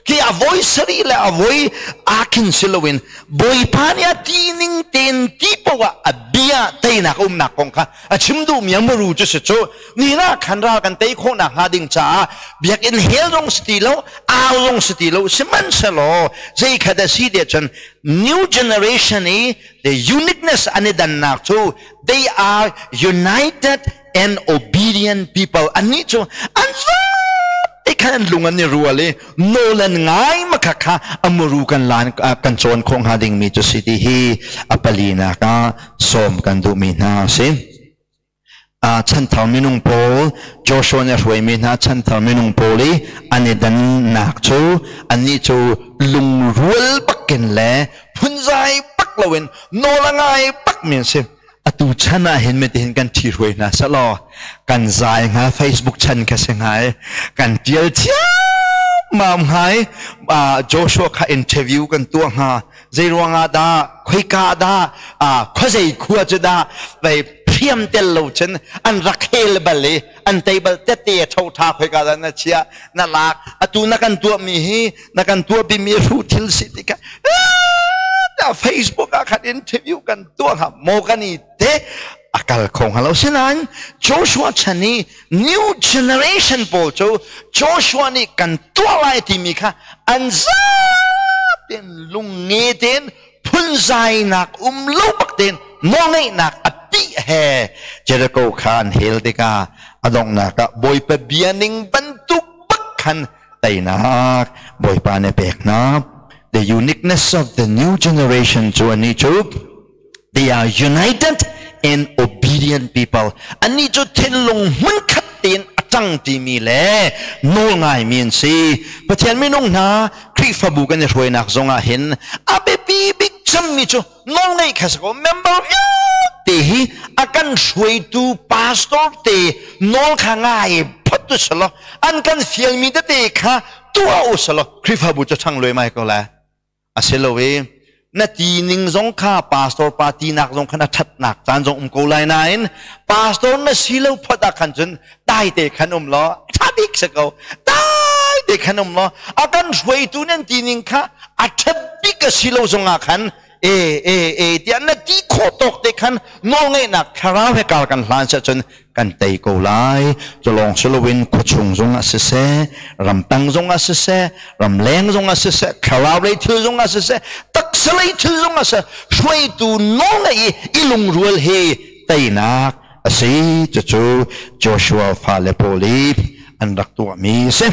Khi a voi sarih le a voi akhin si loin Bawipa nih a ti ning ten ti poah a bia teinak umnak kong kha a chim duhmi a muru cu si cu. Ni na khan ral kan tei khawh nak hnga ding caah biakinn hel zong si ti lo, au zong si ti lo, sihmanhsehlaw zei khat a si te cun new generation i the uniqueness an i dannak cu they are united and obedient people. Annih cu an te khan an lung an i rual i nawl an ngai makha kha amuru kan lan kan cawn khawh hnga dingmi cu si ti hi a palinak ah sawm kan duhmi hna si. Chanthar minung pawl, Joshua nih a hruaimi hna chanthar minung pawl i an i dannak cu annih cu lungrual bakin le phunzai bak loin nawl a ngai bak mi an si. Atu chan ah hin mitihin kan ṭhi hruai hna selaw kan zai hnga, Facebook chan kha si hnga i kan ṭial ciammam hnga i Joshua kha interview kan tuah hnga. Zei ruangah dah, khoika dah, khuazei khua cu dah vei hriam tel lo cun an rak hel bal i an tei bal, tette ṭho ṭha khoika dah na chiah, na lak, atu na kan tuahmi hi na kan tuahpimi hruh thil si ti kha Facebook ah khan interview kan tuah hnga maw kan i te. A kal kho hnga lo. Sinain Joshua chan i new generation pawl cu Joshua nih kan tuah lai timi kha an zaten lungnge tein, phunzainak um lo bak tein, nawlngeihnak a pi he Jericho kha an hel tikah a donghnak ah Bawipa bia ning bantuk bak khan teinak Bawipa nih pek hna. The uniqueness of the new generation cu ani cu they are united and obedient people. Annih cu thinlung hmunkhat tein a cang timi le nawl ngaimi an si. Pathian minung hna, Khrihfabu kan i hruainak zong ah hin a biapi bik cemmi cu nawlngeih kha si ko. Member vialte hi a kan hruaitu pastor te nawl kha ngai phot tu selaw, an kan fialmi tete kha tuah u selaw, Khrihfabu cu ṭhang luaimai ko lai. A si lo i na ti ning zong kha pastor pa tinak zong kha na ṭhatnak caan zong um ko lai nain pastor na si lo phot ah khan cun dai te khan um law ṭha bik si ko. Dai te khan um law a kan hruaitu nan ti ning kha a ṭha bik a si lo zong ah khan e e e tiah na ti khawh tawk te khan nawlngeihnak thlarau he kar kan hlan seh cun kan tei ko lai. Culawng siloin khuachung zong ah siseh, ramtang zong ah siseh, ramleng zong ah siseh, thlarau lei thil zong ah siseh, taksa lei thil zong ah siseh, hruaitu nawlngeih i i lungrual hi teinak a si. Cucu Joshua fale pawl i an rak tuahmi a si.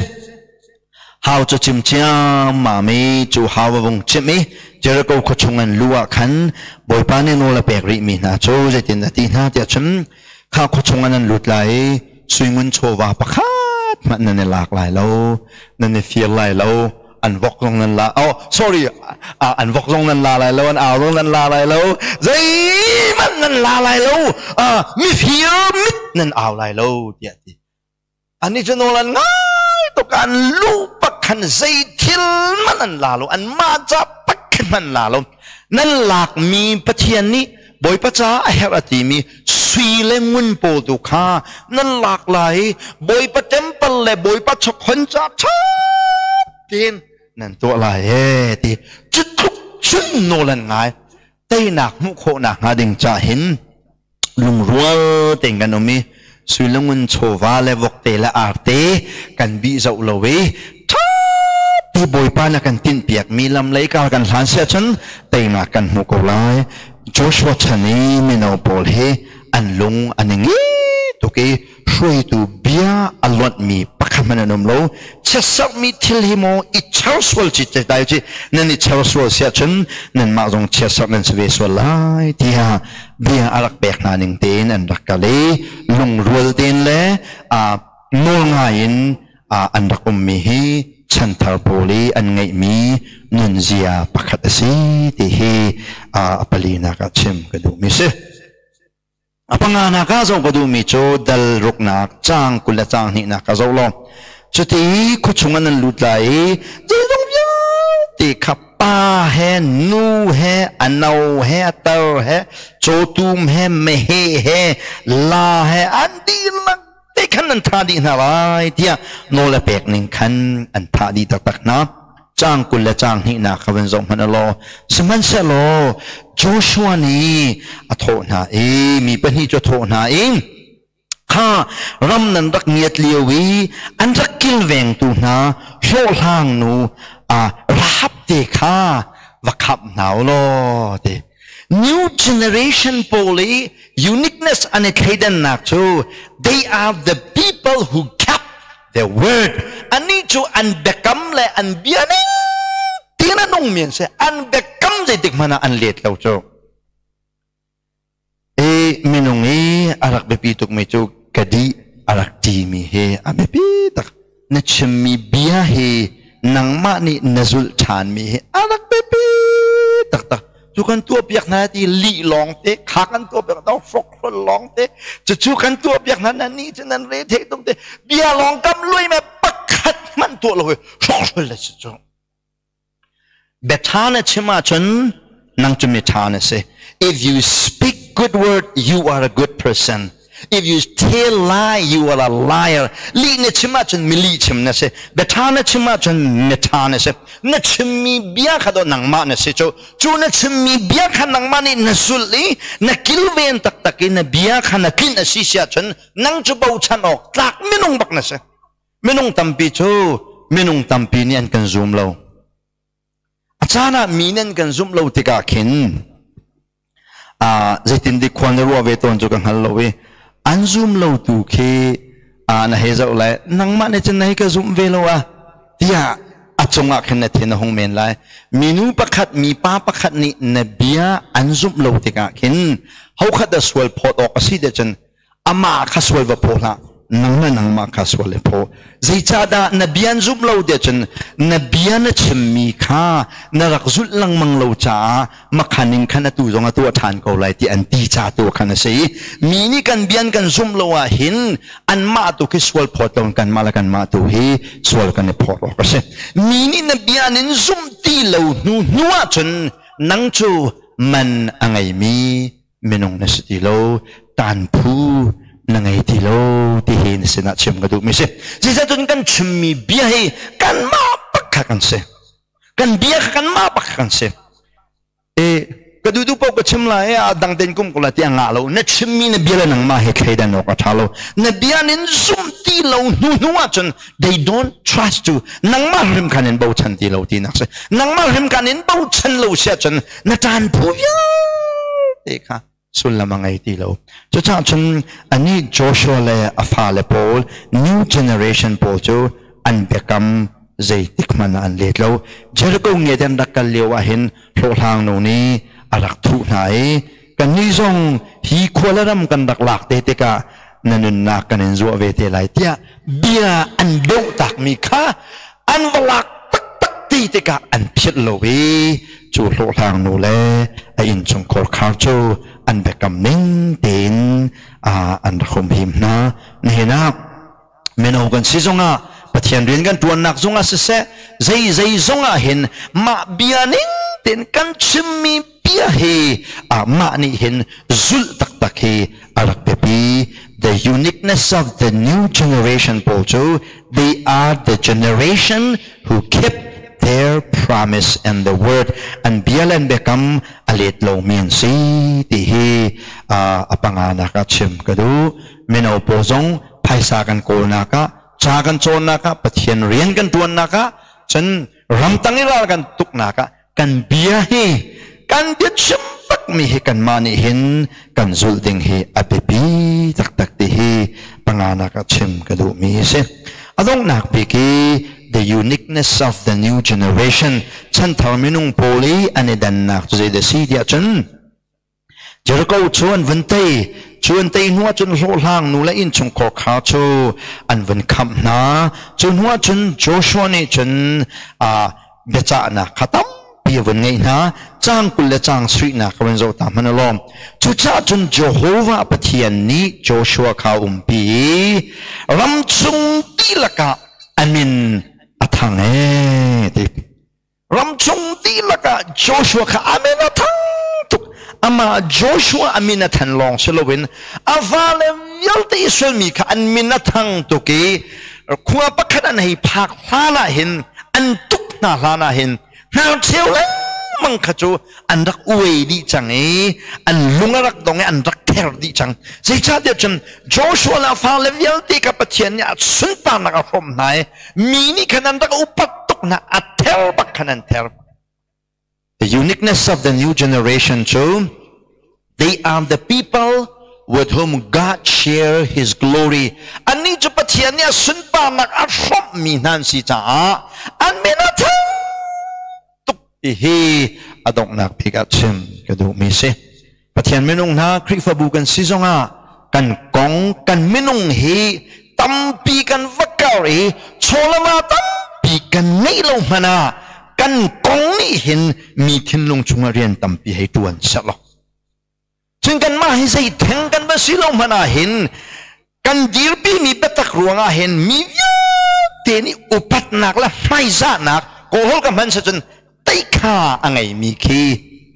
Hau cu chim ciammam i cu hau a vung chimh i Jericho khua chung an luh ah khan Bawipa nih nawl a pek rihmi hna cu zeitin a ti hna tiah cun, kha khua chung ah nan lut lai i sui ngun chawva pakhat hmanh nan i lak lai lo, nan i fir lai lo, an vok zong nan la, oh sorry, an vok zong nan la lai lo, an au zong nan la lai lo, zeihmanh nan la lai lo, mifir mit nan au lai lo tiah ti. Ani cu nawl an ngai tuk. An lu pak khan zei thil man an la lo, an mah ca pak khan man la lo. Nan lakmi, Pathian nih Bawipa ca a herh a timi sui le ngun pawl tu kha nan lak lai i Bawipa temple le Bawipa chawkhon ca ṭha tein nan tuah lai e ti. Cu tluk cun nawl an ngai. Teinak hmuh khawhnak hnga ding ca hin lungrual tein kan um i sui le ngun chawva le vokte le arte kan bih zoh lo i ṭha ti Bawipa na kan tinhpiak mi lam lei kar kan hlan si ahcun teinak kan hmu ko lai. Joshua chan i mino pawl hi an lung an i ngi tuk i hruaitu bia a lonhmi pakhat hmanh an um lo. Chiatserhmi thil hi maw i char sual ci te dai ci nan i char sual si ahcun nanmah zong chiatserh nan si ve sual lai tiah bia a rak pek hna ning tein an rak kal i lungrual tein le nawl ngai in an rak ummi hi chanthar pawl i an ngeihmi nunzia pakhat a si ti hi a palinak ah chim ka duhmi si. A panganak ah zoh ka duhmi cu dal ruknak caang 20 le caang hnihnak ka zoh law. Cuti khuachung ah nan lut lai i zeizong vialte kha, pa he, nu he, a no he, a tar he, cawtum he, meheh he, la he, an dihlak te khan nan thah dih hna lai tiah nawl a pek ning khan an thah dih taktak hna. Caang 20 le caang hnihnak kha van zoh hmanh law. Sihmanhsehlaw Joshua nih a thawh hna i, mi pahnih cu a thawh hna i, kha ram nan rak ngiat lio i an rak kilvengtu hna hlawhhlang nu Rahab te kha va khamh hna u law ti. New generation pawl i uniqueness an i thleidannak cu they are the people who kept the word. Anih cu an biakam le an bia ning tiin a nungmi an si. An biakam zeitik hmanh ah an let lo. Cu i minung i a rak biapi tukmi cu ka dih a rak ṭimi hi a biapi tak. Na chimmi bia hi nangmah nih na zulh ṭhanmi hi a rak biapi taktak. Cu kan tuah piak hna ti lih lawng te kha kan tuah piak hna, hrokhrol lawng te cucu kan tuah piak hna, nan nih cu nan re thei tuk te, bia lawng kam lui me pakhat hmanh tuah lo hi hrokhrol le si cu. Biaṭha na chim ahcun nang cu mi ṭha na si. If you speak good word, you are a good person. If you tell lie, you are a liar. Lih na chim ahcun mi lih chim na si. Biaṭha na chim ahcun miṭha na si. Na chimmi bia kha do nangmah na si cu. Cu na chimmi bia kha nangmah nih na zulh i na kilven taktak i na bia kha na tlinh a si si ahcun nang cu bochan awk tlak minung bak na si. Minung tampi cu minung tampi nih an kan zum lo. A caan ah mi nan kan zumh lo tikah khin zeitin dik khua na ruah ve tawn cu ka hngal lo i an zum lo tu khi na hei zoh lai, nangmah nih cun na hei ka zumh ve lo ah tiah a cungah khin na thin a hung men lai. Minu pakhat, mipa pakhat nih na bia an zumh lo tikah khin hokhat a sual phawt awk a si te cun amah kha sual va phaw hlah, nangmah nangmah kha sual i phaw. Zeicahdah na bia an zumh lo tiah cun na bia na chimmi kha na rak zulh lengmang lo caah makhan in khan atu zong a tuah ṭhan ko lai ti an ti ca tu khan a si. Mi nih kan bia an kan zumh lo ah hin anmah tu khi sual phawt lo, kanmah le kanmah tu hi sual kan i phawt awk a si. Mi nih na bia an in zumh ti lo hnu hnu ah cun nang cu man a ngeimi minung na si ti lo, tanphu na ngei ti lo ti hi na sinah chim ka duhmi si. Zeicahcun kan chimmi bia hi kanmah bak kha kan si, kan bia kha kanmah bak kha kan si. E ka duh duh paoh ka chim lai, a dang ten kum ko la ti a ngah lo. Na chimmi na bia le nangmah he thleidan awk a ṭha lo. Na bia nin zum ti lo hnu hnu ahcun they don't trust you, nangmah hrim khan in bochan ti lo tinak si. Nangmah hrim khan in bochan lo si ahcun na ṭan phu vialte kha sullam a ngei ti lo. Cucaah cun anih Joshua le a fale pawl, new generation pawl cu an biakam zeitik hmanh ah an let lo. Jericho nge an rak kal lio ah hin hlawhhlang nu nih a rak thuh hna i kannih zong hi khua le ram kan rak lak te tikah na nunnak kan in zuah ve te lai tiah bia an doh takmi kha an va lak taktak ti tikah an philh lo i cu hlawhhlang nu le a innchungkhar khar cu an biakam ning tein an rak humhim hna. Nihin ah mino kan si zongah, Pathian rian kan ṭuannak zongah siseh, zei zei zongah hin mah bia ning tein kan chimmi bia hi mah nih hin zulh taktak hi a rak biapi. The uniqueness of the new generation pawl cu they are the generation who kept their promise and the word. An bia le an biakam a let lomi an si ti hi a panganak ah chim ka duh. Mino pawl zong phaisa kan kawlnak ah, ca kan cawnnak ah, Pathian rian kan ṭuannak ah, cun ramtang i ral kan tuknak ah kan bia hi, kan bia chim bakmi hi kanmah nih hin kan zulh ding hi a biapi taktak ti hi panganak ah chim ka duhmi a si. A donghnak bik i the uniqueness of the new generation, chanthar minung pawl i an i dannak cu zeidah si tiah cun Jericho cu an vun tei. Cu an tei hnuah cun hlawhhlang nu le innchungkhar kha cu an vun khamh hna. Cu hnuah cun Joshua nih cun biacahnak kha tampi a vun ngeih hna. Caang 20 le caang sarihnak ka vun zoh ta hmanh alawm. Cucaah cun Jehovah Pathian nih Joshua kha a umpi i ram chung dihlak ah a min a thang ee ti. Ramchung dihlak ah Joshua kha a min a thang tuk. Amah Joshua a min a than lawng si loin a vale vialte Israel mi kha an min a thang tuk i khua pakhat an hei phak hlan ah hin, an tuk hna hlan ah hin hnarcheu lengmang kha cu an rak uai dih cang i an lung a rak dong i an rak ther dih cang. Zeicahtiah cun Joshua le a fale vialte kha Pathian nih a sunparnak a hrawmh hna i mi nih khan an rak upat tuk hna, a ther bak khan an ther. The uniqueness of the new generation cu they are the people with whom God share his glory. Annih cu Pathian nih a sunparnak a hrawmhmi hna an si caah an min a thang tuk ti hi a donghnak bik ah chim ka duhmi si. Pathian minung hna, Khrihfabu kan si zongah kan kong, kan minung hi tampi kan va kar i chawlama tampi kan ngeih lo hmanh ah kan kong nih hin mi thinlung chungah rian tampi hei tuan sehlaw, cun kanmah hi zei theng kan va si lo hmanh ah hin kan dirpimi biatak ruangah hin mi vialte nih upatnak le hmaizahnak, kawlhawl ka hman cun teikha a ngeimi khi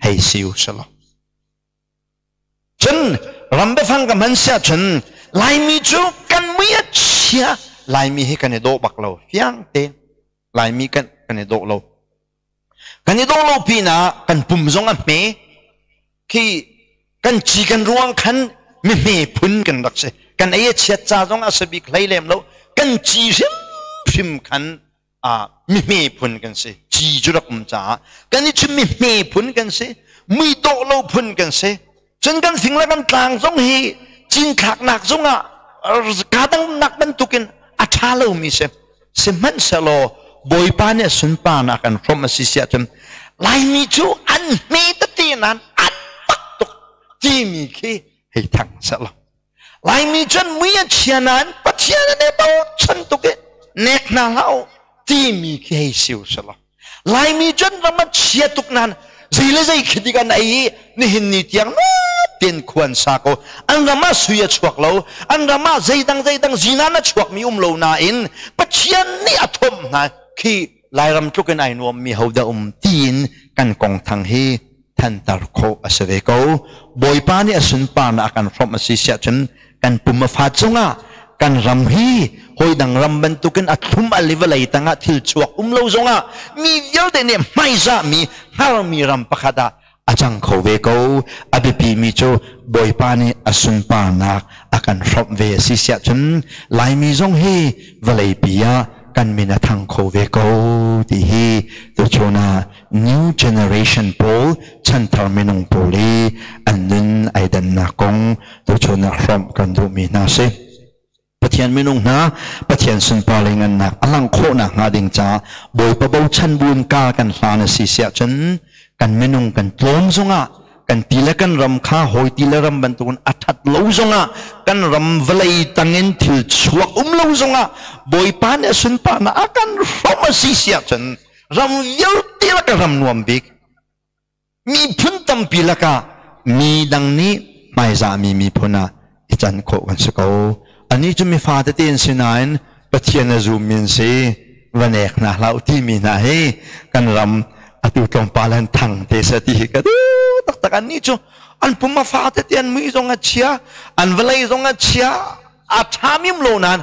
hei si u selaw, cun Ram biafang ka hman siah cun Laimi cu kan mui a chia. Laimi hi kan i dawh bak lo. Fiang te Laimi kan kan i dawh lo. Kan i dawh lo pinah kan pum zong a hme. Khi kan ci kan ruang khan mi hme phun kan rak si. Kan ei a chiat ca zong a si bik hlei lem lo. Kan ci hrimhrim khan mi hme phun kan si. Ci cu rak um caah kan i chim mi hme phun kan si. Mui dawh lo phun kan si. Cun kan fing le kan tlang zong hi cinthlaknak zong ah kadangnak bantukin a ṭha lomi si. Sihmanhsehlaw Bawipa nih sunparnak an hrawmh a si siah cun Laimi cu an hme tete nain an tak tuk timi khi hei thang sehlaw Laimi cun mui a chia nain Pathian an i bochan tuk i nek hna hlah u timi khi hei siu sehlaw Laimi cun ram a chia tuk nain zei le zei khi dik an ei i nihin ni tiang ten khuan sa ko. An ram ah sui a chuak lo, an ram ah zeidang zeidang zinan a chuakmi um lo nain Pathian nih a thomh hna. Khi Lairam tluk in ai nuammi hodah um tiin kan kong thang hi thantar khawh a si ve ko. Bawipa nih a sunparnak a kan hrawmh a si siah cun kan pum a fat zongah kan ram hi hawidang ram bantukin a thlum a vawlei tangah thil chuak um lo zongah mi vialte nih hmaizahmi hngarmi ram pakhat ah a cang kho ve ko. A biapi mi cu Bawipa nih a sunparnak a kan hrawmh ve a si siah cun Laimi zong hi vawleipi ah kan min a thang kho ve ko ti hi tuchun ah new generation pawl, chanthar minung pawl i an nun ai dannak kong tuchun ah hrawmh kan duhmi hna si. Pathian minung hna, Pathian sunpar le ngannak a langh khawhnak hnga ding caah Bawipa bochan buin kar kan hlan a si siah cun kan minung kan tlawm zongah, kan ti le kan ram kha hawi ti le ram bantukin a ṭhat lo zongah, kan ram vawlei tangin thil chuak um lo zongah Bawipa nih a sunparnak a kan hrawmh a si siah cun ram vialte lakah ram nuam bik, miphun tampi lakah mi dang nih hmaizahmi miphun ah i can khawh kan si ko. Anih cu mifa tete an si nain Pathian a zummi an si. Va nek hna hlah u timi hna hi kan ram atu tlawmpal an thang te seh ti hi ka duh taktak. Annih cu an pum a fa tete, an mui zong a chia, an vawlei zong a chia, a ṭha mim lo nain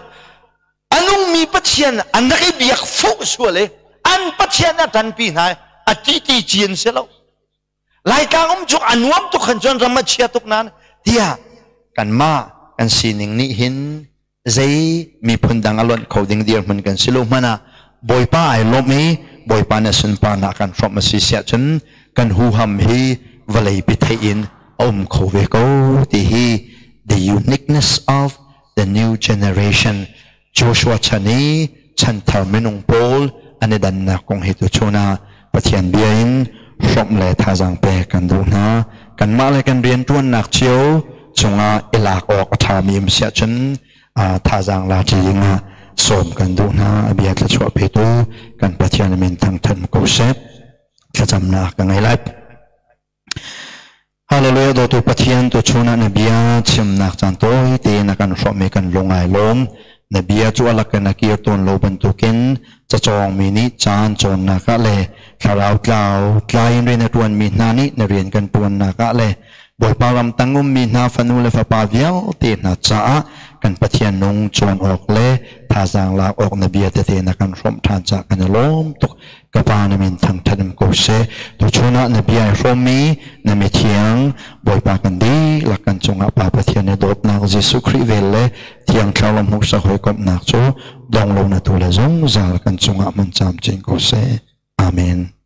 a nungmi Pathian an rak i biak fuh sual i an Pathian a ṭanpi hna i a ti ti ci an si lo. Laitlang um cu a nuam tuk khan cun ram a chia tuk nain tiah kanmah kan sining nih hin zei miphun dang a lonh kho ding dirhmun kan si lo hmanh ah Bawipa ai lawmh i Bawipa nih sunparnak kan hrawmh a si siah cun kan huham hi vawlei pi theih in a um kho ve ko ti hi the uniqueness of the new generation, Joshua chan i chanthar minung pawl an i dannak kong hi tuchun ah Pathian bia in hrawmh le thazaang pek kan duh hna. Kanmah le kan rianṭuannak cio cungah i lak awk a ṭhami um siah cun thazaang la ṭi dingah sawm kan duh hna. A bia thluachuah petu kan Pathian min thangṭhat ko seh. Thlacamnak ka ngei lai. Hallelujah. Dawtu Pathian, tuchun ah na bia chimnak caan tawi tein a kan hrawmh i kan lung ai lawm. Na bia cu a lak in a kir tawn lo bantukin cacawngmi nih caan cawnnak ah le thlarau tlau tlai in rian a ṭuanmi hna nih na rian kan ṭuannak ah le Bawipa ram tang ummi hna fanu le fapa vialte hna caah kan Pathian nung cawn awk le thazaang lak awk na bia tete na kan hrawmh ṭhan caah kan i lawm tuk. Ka Pa, na min thangṭhat in ko seh. Tuchun ah na bia i hrawmmi na mithiang Bawipa kan dihlak kan cungah Pa Pathian na dawtnak, Jesuh Khrih vel le Thiang Thlarau hmuksa hawikomhnak cu dong lo na tu le zungzal kan cungah hmun camcin ko seh. Amen.